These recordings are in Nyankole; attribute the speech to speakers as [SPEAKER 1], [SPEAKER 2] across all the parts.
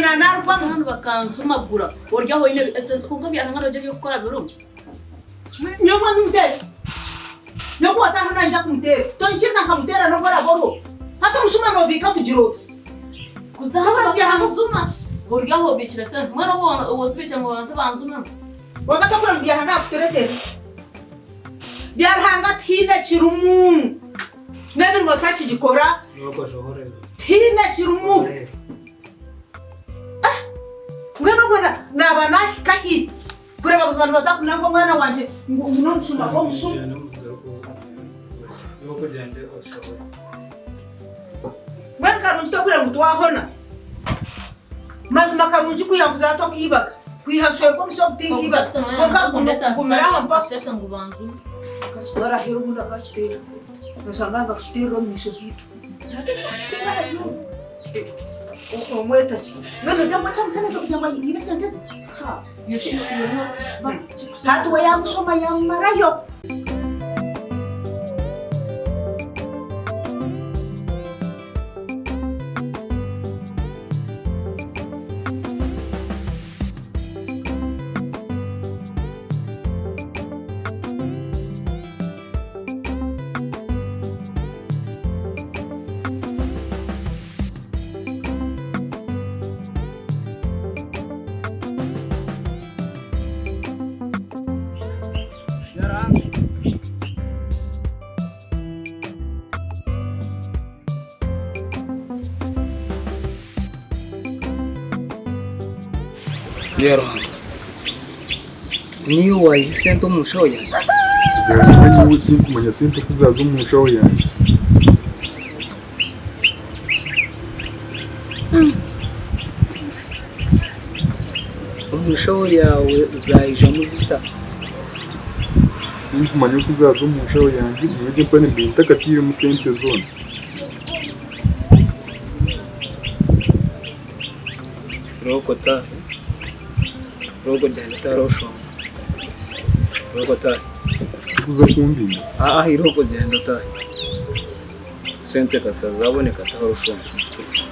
[SPEAKER 1] Nyina naarugwamu.
[SPEAKER 2] Hanu bakanzumagura ori aho oine esente kwonka byaranga nogye eby'okukora birimu.
[SPEAKER 1] Nyowe omwami muteere. Nyowe wataaha nayija kumuteera. Tonkiriza nkamuteera n'obu oraabe ori oha. Hati omushuma noobiika kugira ota?
[SPEAKER 2] Kuza hanu bakanzuma ori aho obiikire sente mbwenu obu ozibiikire ngu babanze banzumemu.
[SPEAKER 1] Kwonka tokora ngu Byaruhanga yakutureetera. Byaruhanga tihaine kirimu. N'emirimo takigikora. Tihaine kirimu. Mbwenu obwo naaba naahika hi kureeba buzima nibaza kunanga omwana wangye ngu n'omushuma gw'omushuma. Mbwenu karungi tokureeba ngu twahona. Mazima karungi kwiha kuza tokiibaga. Kwiha nshwerwa omusyo ogu tinkiibaga. Kwonka gumira aho mpaka. Akakitwara aheeru obundi akakiteera. Noshanga nibakukiteerera omu maisho gaitu. Omweta ki? Mbwenu nogira ngu akyamushemeza kugira ngu aibe esente ze? Hati we yaamushoma yaamumarayo.
[SPEAKER 3] Byaruhanga Niiwe waayiha esente omu nshaho yangye?
[SPEAKER 4] Byaruhanga nyowe tinkumanya sente ku zaaza omu nshaho yangye.
[SPEAKER 3] Omu nshaho yaawe zaijamu zita?
[SPEAKER 4] Tinkumanya oku zaaza omu nshaho yangye, nyowe egyo empare mbaire ntakatairemu sente zoona.
[SPEAKER 3] Irooko otaahe, irooko ogyende otaahe oshome, irooko otaahe.
[SPEAKER 4] Torikuza kumbinga?
[SPEAKER 3] Aa irooko ogyende otaahe. Sente kasita zaaboneka taaha oshome,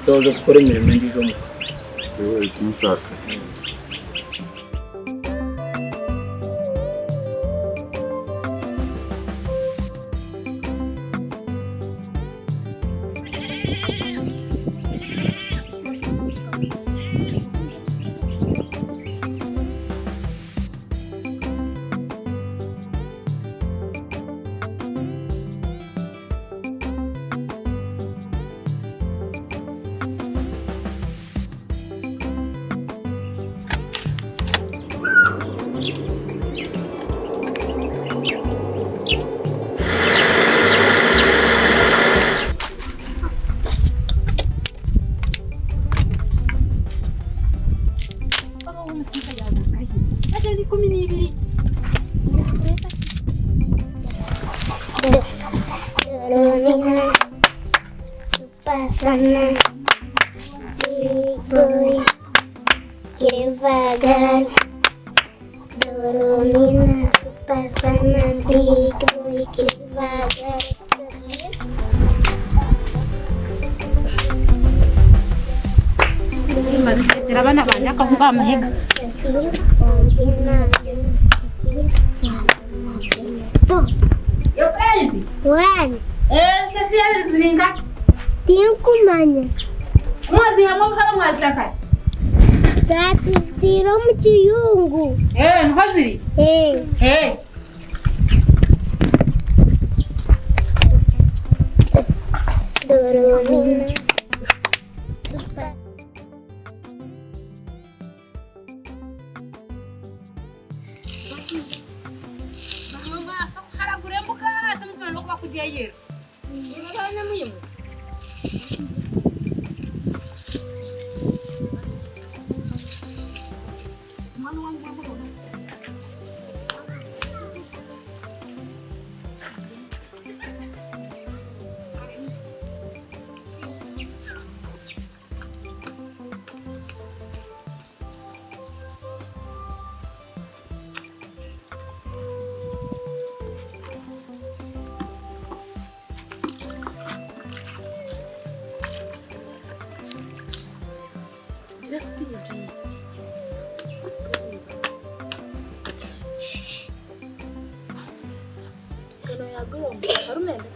[SPEAKER 3] twaza kukora emirimo endiijo omuka.
[SPEAKER 4] Webare kunsaasira.
[SPEAKER 5] Ntekyera abaana bangye akahunga aha mahega.
[SPEAKER 6] Tinkumanya. Twatuziteire omu kiyungu. Doromina.
[SPEAKER 5] sipiidi. Eno ya Globo. Arumenda.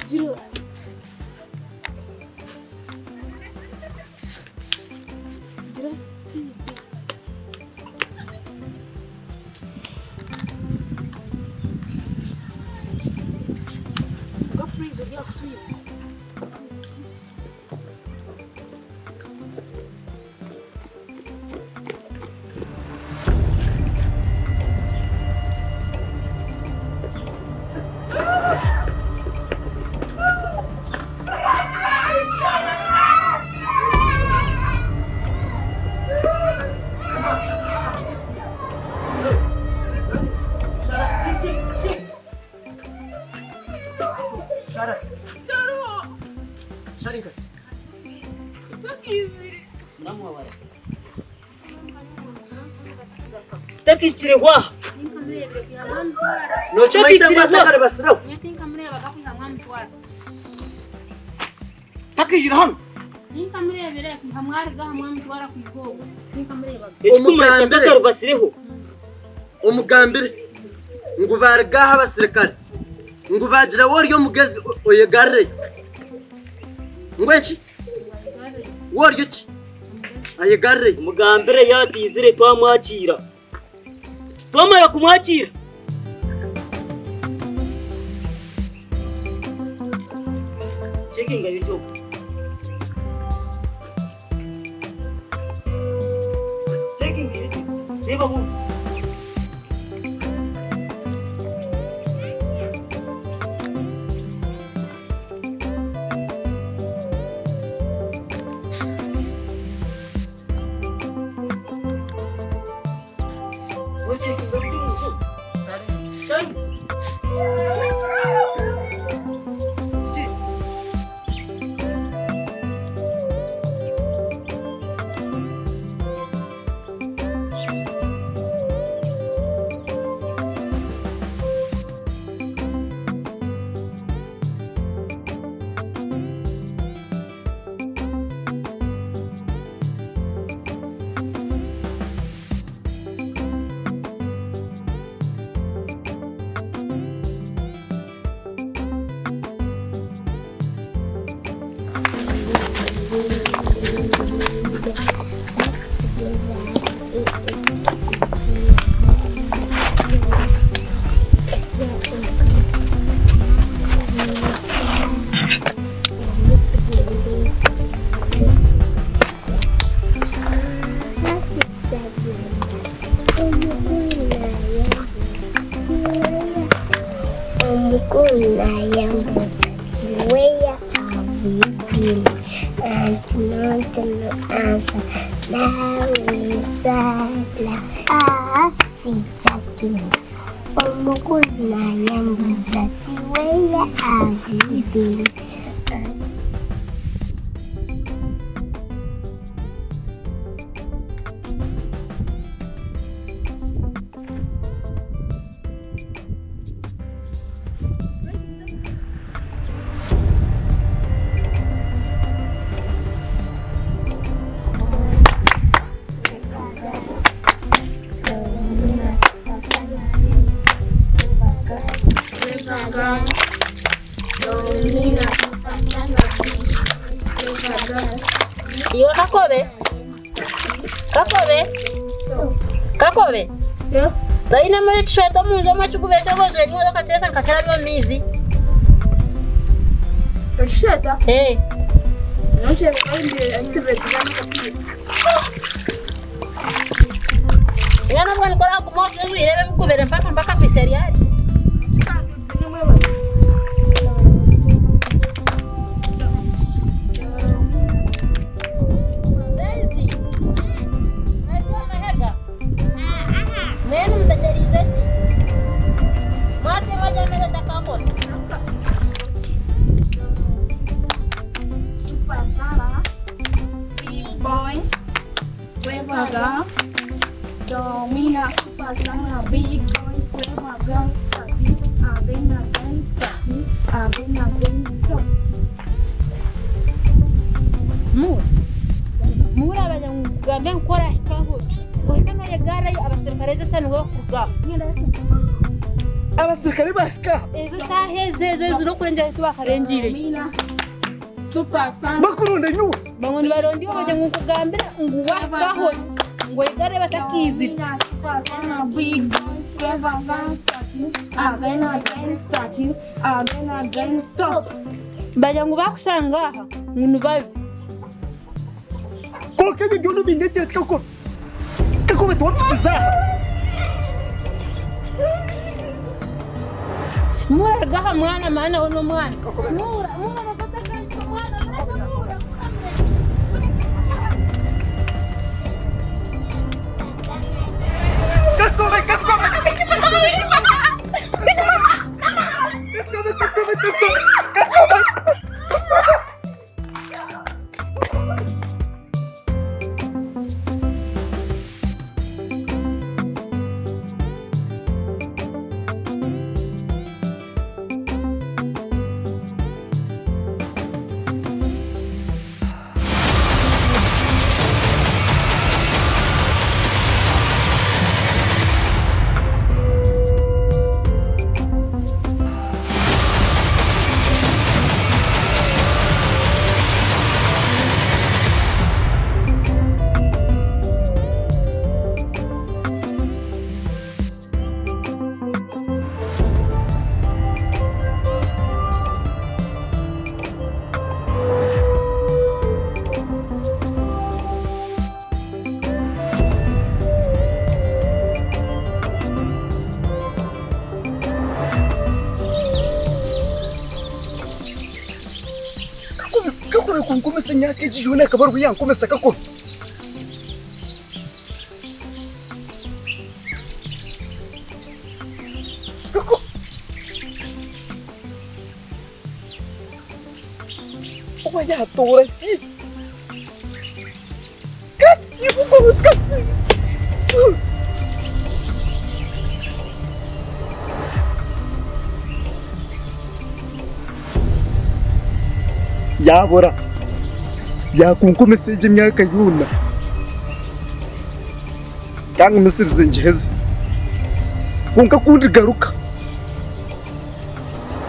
[SPEAKER 5] Jiro. Gira sipiidi. Oga Praise ori afiire.
[SPEAKER 7] Takikiriho aha. Takikiriho.
[SPEAKER 8] Takijire hano.
[SPEAKER 7] Ekikumanyisa takarubasireho.
[SPEAKER 8] Omugambire ngu baruga aha abasirikare ngu bagira we ori omugezi oyegarreyo ngu eki we ori ki ayegarreyo.
[SPEAKER 7] Omugambire yaatizire twamwakiira. Twamara kumwakiira. Checking YouTube. Checking YouTube. Reba bu. Bu checking YouTube. Sen.
[SPEAKER 6] Omukuru nayambuza ati, Where have you been? And not no answer. Now we sala. Ah, fichaking. Omukuru nayambuza ati, Where have you been?
[SPEAKER 2] Iwe Kakobe. Kakobe. Kakobe. Toine muri ekishweta omunju omwe ekiguba ekyobozire nyowe okakireeta nkakirabya omu maizi.
[SPEAKER 1] Ekishweta?
[SPEAKER 2] Eh. Ngana bwo nikora kuguma ojwire ebigubire mpaka mpaka kwisa ryari. Daisy. Mwesi amahega. Nenu mutegerize ki? Mwate mwajja amere takakora.
[SPEAKER 9] Super Sara, Big Boy, Clever Domina, Super Sara, Big Boy, Clever Girl, 13, and then again, 13, and then again, stop.
[SPEAKER 2] Move.
[SPEAKER 10] Muhura abanya ngu nkugambe ngu ku orahika aho ohike noyegarrayo abaserukare ezi esaaha nibwo bakuruga aho.
[SPEAKER 4] Abaserukare bahika aha?
[SPEAKER 10] Ezi esaaha ezi ezi ezi n'okurengyera hati bakarengiireyo.
[SPEAKER 4] Bakuronda nyowe?
[SPEAKER 10] Bamwe nibaronda iwe bagye ngu nkugambire ngu wahika aho ngu oyegarreyo batakaizire. Bagye ngu bakushanga aha ngu nibabi.
[SPEAKER 4] Kwonka ebyo byona obindeetera tikakukoba. Kakobe tiwampikiza aha.
[SPEAKER 10] Mura ruga aha mwana maana we n'omwana. Mura, mura ruga aha mwana, mureke mura.
[SPEAKER 4] Kakobe, kakobe. Kakobe, kakobe, kakobe. Kakobe. Kakobe kunkomesa emyaka egi yoona akaba ariwe yankomesa Kakobe. Kakobe. Oba yatoora hi? Kati tikukobe Kakobe. Yaabura, yaakunkumisa egi emyaka yoona, kangumisirize ngiheze, kwonka ku ndigaruka,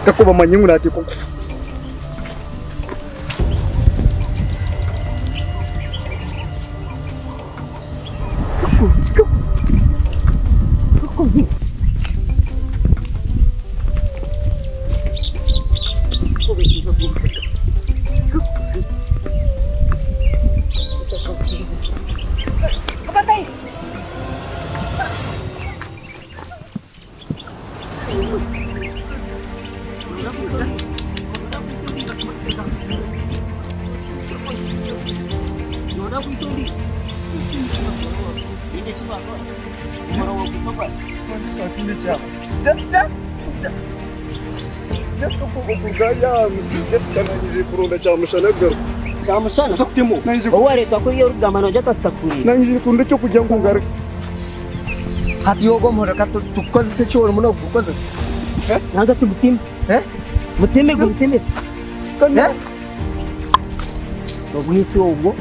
[SPEAKER 4] kakuba manye ngu naateekwa kufa.
[SPEAKER 7] Kyamushana ou wareetwa kuriya orikugamba noija akasitakurira.
[SPEAKER 8] Hati ogwo omuhoro ka tugukozese eki orimu noogukozesa?
[SPEAKER 7] Nanga tuguteme. Muteme gumutemese. Obwitsi obwo.